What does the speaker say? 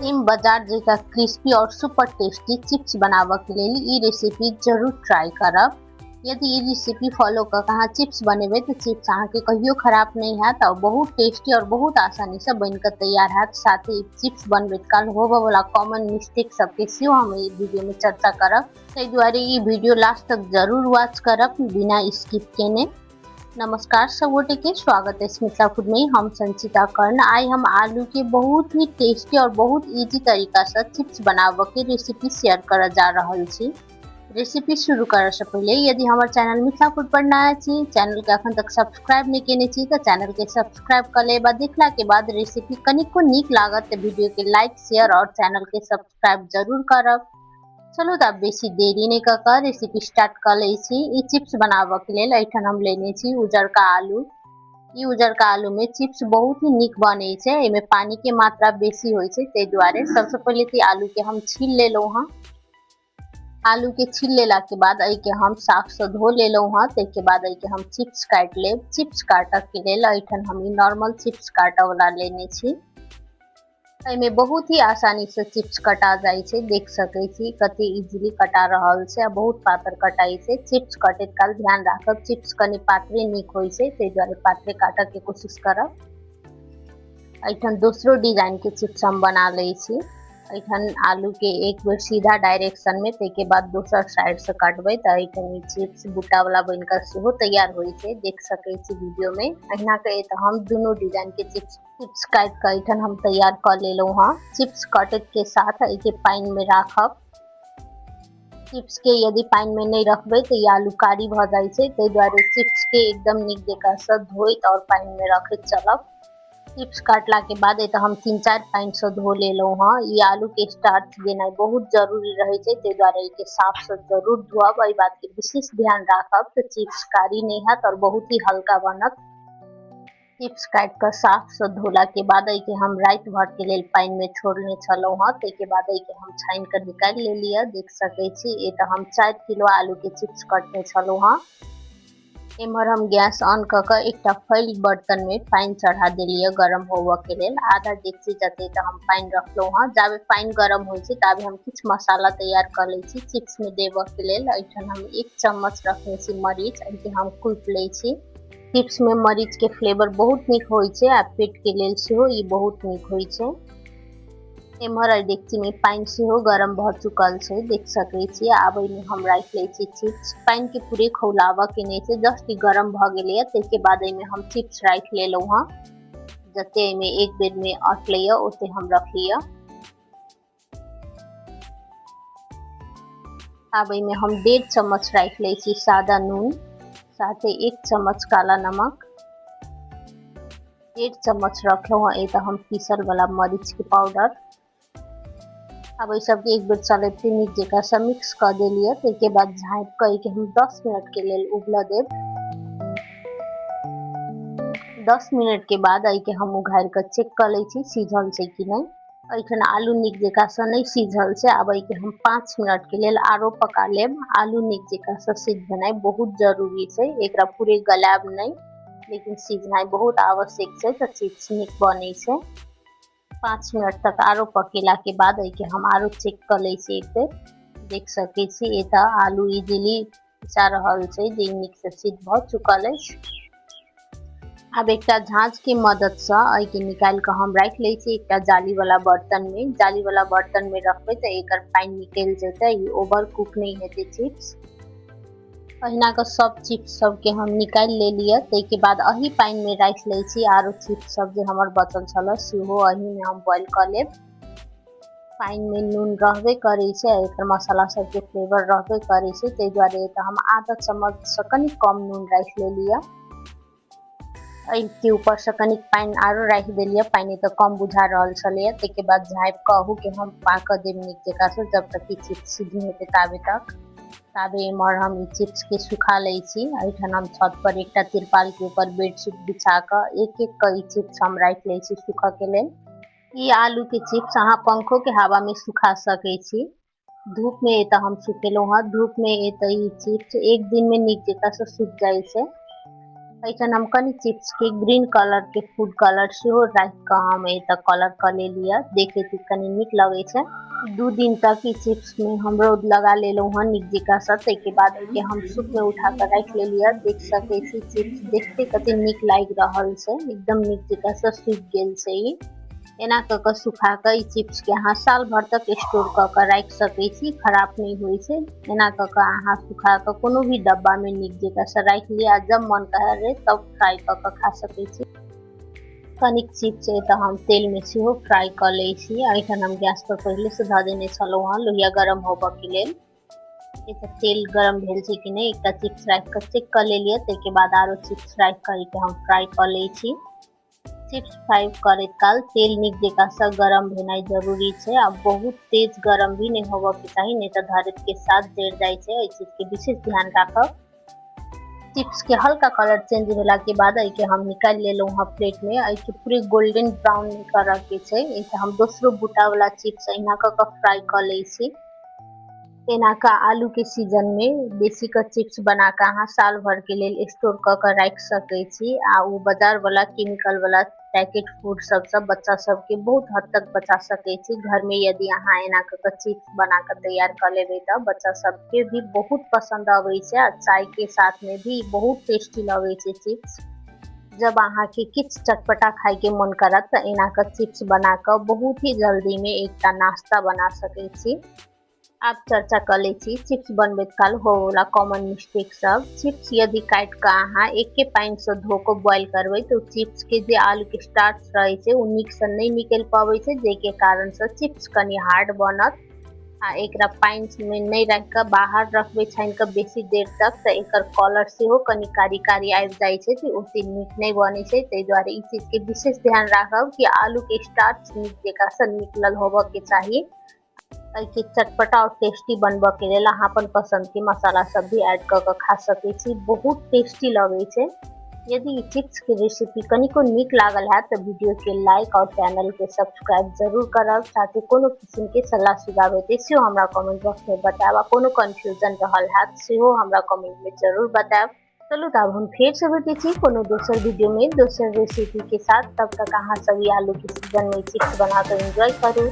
सेम बाजार जकाँ क्रिस्पी और सुपर टेस्टी चिप्स बनाबऽ के लेल ई रेसिपी जरूर ट्राई करब। यदि ई रेसिपी फॉलो कऽ के अहाँ चिप्स बनेबै तऽ चिप्स अहाँके कहियो खराब नहि हैत और बहुत टेस्टी और बहुत आसानीसँ बनि कऽ तैयार हैत। साथ ही चिप्स बनबैत काल होबयवला कॉमन मिस्टेक सबके सेहो हम एहि वीडियोमे चर्चा करब, ताहि दुआरे ई वीडियो लास्ट तक जरूर वॉच करब बिना स्किप केने। नमस्कार सब गोटे के स्वागत है मिथिला फूड में, हम संचिता कर्ण। आइ हम आलू के बहुत ही टेस्टी और बहुत इजी तरीका से चिप्स बनाबऽ के रेसिपी शेयर करऽ जा रहल छी। रेसिपी शुरू करऽ से पहिले यदि हमर चैनल मिथिला फूड पर नया छी, चैनल के अखन तक सब्सक्राइब नहीं केने छी तऽ चैनल के सब्सक्राइब कर लेब। देखला के बाद रेसिपी कनिको नीक लागत तऽ वीडियो के लाइक, शेयर और चैनल के सब्सक्राइब जरूर करब। चलू तऽ आब बेसी देरी नहि कऽ कऽ रेसिपी स्टार्ट कऽ लै छी। ई चिप्स बनाबऽ के लेल एहिठाम हम लेने छी उजरका आलू। ई उजरका आलू में चिप्स बहुत ही नीक बनै छै, एहिमे पानी के मात्रा बेसी होइ छै, ताहि दुआरे सबसँ पहिले तऽ आलू के हम छील लेलहुँ हँ। आलू के छील लेला के बाद एहिके हम साफ से धो लेलहुँ हँ। ताहिके बाद एहिके हम चिप्स काटि लेब। चिप्स काटऽ के लेल एहिठाम हम ई नॉर्मल चिप्स काटऽ वाला लेने छी। एहिमे बहुत ही आसानी से चिप्स कटा जाइ छै, देख सकै छी कते इजीली कटा रहल छै आ बहुत पातर कटाइ छै। चिप्स कटैत काल ध्यान राखब, चिप्स कनि पातरे नीक होइ छै, ताहि दुआरे पातरे काटऽ के कोशिश करब। एहिठाम दोसरो डिजाइन के चिप्स हम बना लै छी। एहिठाम आलू के एक बेर सीधा डायरेक्शन में, ताहिके बाद दोसर साइड से काटबै तऽ एहिठाम ई चिप्स बूटा वाला बनि कऽ सेहो तैयार होइ छै, देख सकै छी वीडियो में। अहिना के तऽ हम दुनू डिजाइन के चिप्स काटि कऽ एहिठाम हम तैयार कऽ लेलहुँ हँ। चिप्स काटै के साथ एहिके पानि में राखब। चिप्स के यदि पानि में नहि रखबै तऽ ई आलू कारी भऽ जाइ छै, ताहि दुआरे चिप्स के एकदम नीक जकाँ सँ धोइत और पानि में रखैत चलब। चिप्स काटला के बाद एतऽ हम 3-4 पानि सँ धो लेलहुँ हँ। ई आलू के स्टार्च देनाइ बहुत जरूरी रहै छै, ताहि दुआरे एहिके साफ सँ जरूर धोअब। एहि बात के विशेष ध्यान राखब तऽ चिप्स कारी नहि हैत और बहुत ही हल्का बनत। चिप्स काटि कऽ साफ सँ धोला के बाद एहिके हम राति भर के लेल पानि में छोड़ने छलहुँ हँ। ताहिके बाद एहिके हम छानि कऽ निकालि लेलियै। देख सकै छी एतऽ हम 4 किलो आलू के चिप्स कटने छलहुँ हँ। एम्हर हम गैस ऑन कऽ कऽ एकटा फैल बर्तन में पानि चढ़ा देलियै गरम होबऽ के लेल। आधा डेगची जते तऽ हम पानि रखलहुँ हँ। जाबे पानि गरम होइ छै ताबे हम किछु मसाला तैयार कऽ लै छी चिप्स में देबऽ के लेल। एहिठाम हम 1 चम्मच रखने छी मरीच, एहिके हम कुटि लै छी। चिप्स में मरीच के फ्लेवर बहुत नीक होइ छै आ पेट के लेल सेहो ई बहुत नीक होइ छै। एम्हर एहि डेगची में पानि सेहो गरम भऽ चुकल छै, देख सकै छी। आब एहिमे हम राखि लै छी चिप्स। पानि के पूरे खौलाबऽ के नहि छै, जस्ट ई गरम भऽ गेलैए ताहिके बाद एहिमे हम चिप्स राखि लेलहुँ हँ। जते एहिमे एक बेर में अटलैए ओते हम रखलियै। आब एहिमे हम 1.5 चम्मच राखि लै छी सादा नून, साथे 1 चम्मच काला नमक, 1.5 चम्मच रखलहुँ हँ एतऽ हम पीसल वाला मरीच के पाउडर। आब एहि सबके एक बेर चलेबते नीक जकाँ से मिक्स कऽ देलियै। ताहिके बाद झाँपि कऽ एहिके हम 10 मिनट के लेल उबलऽ देब। 10 मिनट के बाद एहिके हम उघारि कऽ चेक कऽ लै छी सिझल छै कि नहि। एहिठाम आलू नीक जकाँ से नहि सिझल छै, आब एहिके हम 5 मिनट के लेल आरो पका लेब। आलू नीक जकाँ से सिझ भेनाइ बहुत जरूरी छै, एकरा पूरे गलायब नहि, लेकिन सिझनाइ बहुत आवश्यक छै तऽ चिप्स नीक बनै छै। 5 मिनट तक आरो पकेला के बाद एहिके हम आरो चेक कऽ लै छी एक बेर। देख सकै छी एतऽ आलू इजीली पिसा रहल छै जे नीक से सिद्ध भऽ चुकल अछि। आब एकटा झाँझ के मदद सँ एहिके निकालि कऽ हम राखि लै छी एकटा जाली वाला बर्तन में। जाली वाला बर्तन में रखबै तऽ एकर पानि निकलि जेतै, ई ओवर कुक नहि हेतै चिप्स। अहिना कऽ सब चिप्स सबके हम निकालि लेलियै। ताहिके बाद एही पानि में राखि लै छी आरो चिप्स सब जे हमर बचल छलै सेहो एही में हम बॉयल कऽ लेब। पानि में नून रहबे करै छै, एकर मसाला सबके फ्लेवर रहबे करै छै, ताहि दुआरे तऽ हम आधा चम्मच सँ कनि कम नून राखि लेलियै। एहिके ऊपर सँ कनि पानि आरो राखि देलियै, पानि तऽ कम बुझा रहल छलैए। ताहिके बाद झाँपि कऽ अहूके हम पाकऽ देब नीक जकाँ सँ, जब तक ई चिप्स सिद्ध नहि हेतै ताबे तक। ताबे एम्हर हम ई चिप्स के सुखा लै छी। एहिठाम हम छत पर एकटा तिरपाल के ऊपर बेडशीट बिछा कऽ एक एक कऽ ई चिप्स हम राखि लै छी सुखऽ के लेल। ई आलू के चिप्स अहाँ पंखो के हवा में सुखा सकै छी। धूप में एतऽ हम सुखेलहुँ हँ। धूप में एतऽ ई चिप्स एक दिन में नीक जकाँ सँ सुखि जाइ छै। एहिठाम हम कनि चिप्स के ग्रीन कलर के फूड कलर सेहो राखि कऽ हम एतऽ कलर कऽ लेलियै। देखैत कनि नीक लगै छै। 2 दिन तक ई चिप्स में हम रौद लगा लेलहुँ हन नीक जकाँ सँ। ताहिके बाद एहिके हम सूप में उठा कऽ राखि लेलियै। देख सकै छी चिप्स देखते कते नीक लागि रहल छै, एकदम नीक जकाँ सँ सूखि गेल छै ई। एना कऽ कऽ सुखा कऽ ई चिप्स के अहाँ साल भर तक स्टोर कऽ कऽ राखि सकै छी, खराब नहि होइ छै। एना कऽ कऽ अहाँ सुखा कऽ कोनो भी डब्बा में नीक जकाँ सँ राखि लिअ आ जब मन करे तब फ्राई कऽ कऽ खा सकै छी। कनिक चिप्स तऽ हम तेल में सेहो फ्राई कऽ लै छी। एहिठाम हम गैस पर पहिले से धऽ देने छलहुँ हँ लोहिया गरम होबऽ के लेल। एतऽ तेल गरम भेल छै कि नहि एकटा चिप्स राखि कऽ चेक कऽ लेलियै। ताहिके बाद आरो चिप्स राखि कऽ एहिके हम फ्राई कऽ लै छी। चिप्स फ्राई करैत काल तेल नीक जकाँ सँ गरम भेनाइ जरूरी छै आ बहुत तेज गरम भी नहि होबऽ के चाही, नहि तऽ धरैत के साथ जरि जाइ छै। एहि चीज के विशेष ध्यान राखब। चिप्स के हल्का कलर चेंज भेला के बाद एहिके हम निकालि लेलहुँ हँ प्लेट में। एहिके पूरे गोल्डन ब्राउन करऽ के छै। एहिके हम दोसरो बूटा वाला चिप्स अहिना कऽ कऽ फ्राई कऽ लै छी। एना कऽ आलू के सीजन में बेसी कऽ चिप्स बना कऽ अहाँ साल भर के लेल स्टोर कऽ कऽ राखि सकै छी आ ओ बाजार वाला केमिकल वाला पैकेट फूड सबसँ बच्चा सबके बहुत हद तक बचा सकै छी। घर में यदि अहाँ एना कऽ कऽ चिप्स बना कऽ तैयार कऽ लेबै तऽ बच्चा सबके भी बहुत पसंद अबै छै आ चाय के साथ में भी बहुत टेस्टी लगै छै चिप्स। जब अहाँके किछु चटपटा खायके मन करत तऽ एना कऽ चिप्स बना कऽ बहुत ही जल्दी में एकटा नाश्ता बना सकै छी। आब चर्चा कऽ लै छी चिप्स बनबैत काल होवला कॉमन मिस्टेक सब। चिप्स यदि काटि कऽ अहाँ एके पानिसँ धो कऽ बॉयल करबै तऽ ओ चिप्स के जे आलू के स्टार्च रहै छै ओ नीकसँ नहि निकलि पबै छै, जाहिके कारणसँ चिप्स कनि हार्ड बनत। आ एकरा पानिमे नहि राखि कऽ बाहर रखबै छानि कऽ बेसी देर तक तऽ एकर कलर सेहो कनि कारी कारी आबि जाइ छै, तऽ ओते नीक नहि बनै छै। ताहि दुआरे ई चीजके विशेष ध्यान राखब कि आलूके स्टार्च नीक जकाँसँ निकलल होबऽके चाही। एहिके चटपटा और टेस्टी बनबऽ के लेल अहाँ अपन पसंद के मसाला सब भी ऐड कऽ कऽ खा सकै छी, बहुत टेस्टी लगै छै। यदि ई चिप्स के रेसिपी कनिको नीक लागल हैत तऽ वीडियो के लाइक और चैनल के सब्सक्राइब जरूर करब। साथ ही कोनो किसिम के सलाह सुझाव हेतै सेहो हमरा कमेंट बॉक्स में बतायब आ कोनो कन्फ्यूजन रहल हैत सेहो हमरा कमेंट में जरूर बतायब। चलू तऽ आब हम फेर से भेटै छी कोनो दोसर वीडियो में दोसर रेसिपी के साथ। तब तक अहाँ सब ई आलू के सीजन में चिप्स बना कऽ एंजॉय करू।